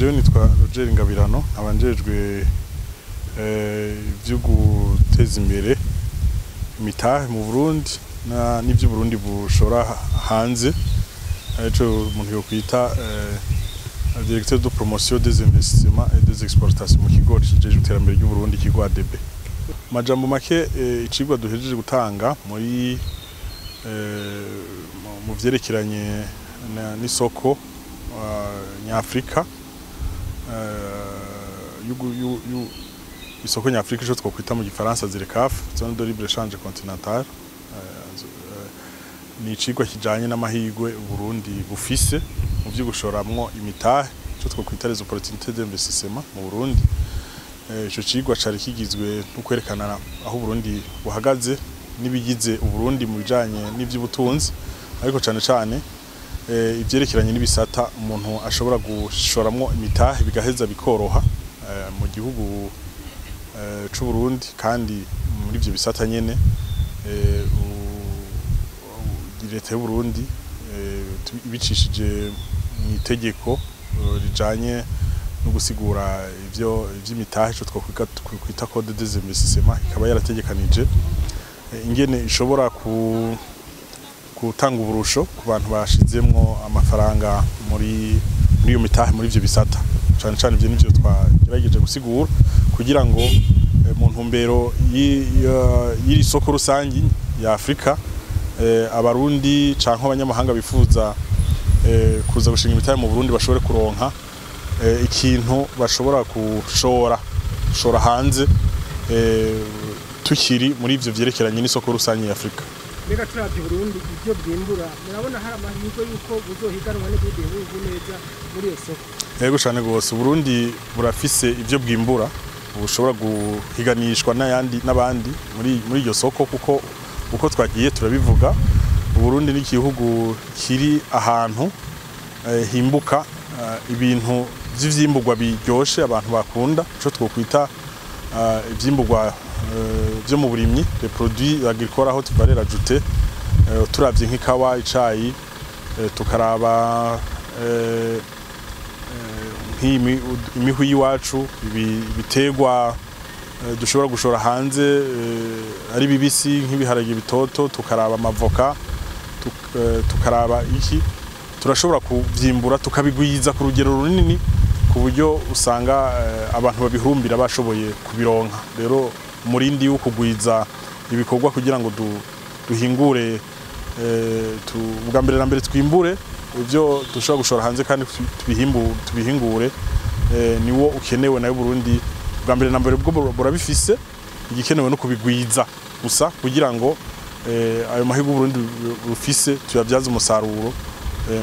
Jewe nitwa Roger Ngabirano, nkaba njejwe ivyo guteza imbere imitahe mu Burundi n'ivyo Burundi bushora hanze, arico umuntu yokwita directeur de promotion des investissements et des exportations mu kigo kijejwe iterambere ry'u Burundi, ikigo ADB. Majambo make, icigwa duhejeje gutanga muri mu vyerekeranye n'isoko nyafrika, isoko nyafrika ico twokwita mu gifaransa ZLECAF, zone de libre échange continentale, ni icigwa kijanye n'amahirwe Burundi bufise mu vyo gushoramwo imitahe, ico twokwita les opportunités d'investissement mu Burundi. Ico cigwa cari kigizwe no kwerekana aho Burundi buhagaze n'ibigize Uburundi mu bijanye n'ivy'ubutunzi, ariko cane cane ivyerekeranye n'ibisata umuntu ashobora gushoramwo imitahe bigaheza bikoroha mu gihugu c'u Burundi. Kandi muri ivyo bisata nyene, leta y'u Burundi ibicishije mu itegeko rijanye no gusigura ivyo ivy'imitahe, ico twokwita code des investissements, ikaba yarategekanije ingene ishobora gutanga uburusho ku bantu bashizemwo amafaranga muri iyo mitahe, muri ivyo bisata cane cane. Ivyo nivyo twagerageje gusigura kugira ngo mu ntumbero y'iri soko rusangi ya Afrika, abarundi canke abanyamahanga bifuza kuza gushinga imitahe mu Burundi bashobore kuronka ikintu bashobora gushora hanze, tukiri muri ivyo vyerekeranye n'isoko rusangi ya Afrika. Mbega turavye Burundi ibyo bwimbura, murabona hari amahirwe yuko buzohiganwa n'ibindi bihugu neza muri iyo soko? Yego cane gose, Burundi burafise ivyo bwimbura bushobora guhiganishwa n'ayandi n'abandi muri iryo soko, kuko uko twagiye turabivuga, Burundi ni igihugu kiri ahantu himbuka ibintu vy'ivyimbugwa biryoshe abantu bakunda, ico twokwita ivyimburwa vyo mu burimyi, les produits agricoles à haute valeur ajoutée. Turavye nk'ikawa, icayi, tukaraba nk'imihwi y'iwacu, ibiterwa dushobora gushora hanze ari bibisi nk'ibiharage bitoto, tukaraba amavoka, tukaraba iki, turashobora kuvyimbura tukabigwiza ku rugero runini, ku buryo usanga abantu babihurumbira bashoboye kubironka. Rero umurindi wo kugwiza ibikorwa kugira ngo duhingure, ubwa mbere na mbere twimbure ivyo dushobora gushora hanze kandi tubihingure, niwo ukenewe. Nayo Burundi bwa mbere na mbere bwo burabifise, igikenewe no kubigwiza gusa kugira ngo ayo mahirwe Burundi bufise tuyabyaze umusaruro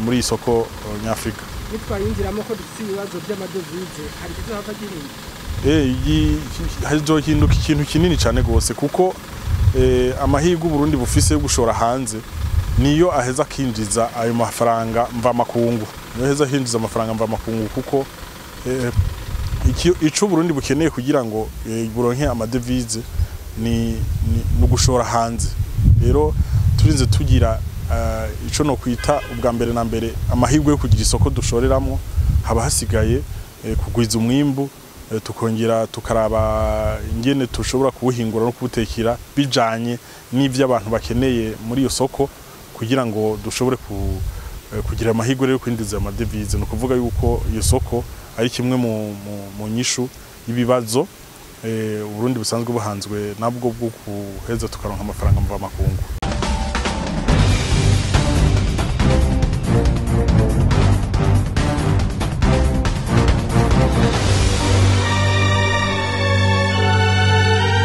muri iyi soko nyafrika. Nitwayinjiramo ko dufite ibibazo by'amadovize, hari ikizohava gihinduka? Hazohinduka ikintu kinini cyane gose, kuko amahirwe Uburundi bufise yo gushora hanze niyo aheza akinjiza ayo mafaranga mvamakungu, niyo aheza akinjiza amafaranga mvamakungu, kuko ico Uburundi bukeneye kugira ngo buronke amadevize ni ugushora hanze. Rero turinze tugira ico no kwita ubwa mbere na mbere amahirwe yo kugira isoko dushoreramwo, haba hasigaye kugwiza umwimbu, tukongera tukaraba ingene tushobora kuwuhingura no kuwutekera bijanye n'ivyo abantu bakeneye muri iyo soko, kugira ngo dushobore kugira amahirwe yo kwinjiza amadevize. Ni ukuvuga yuko iyo soko ari kimwe mu nyishu y'ibibazo Uburundi busanzwe buhanzwe nabwo bwo kuheza tukaronka amafaranga mvamakungu.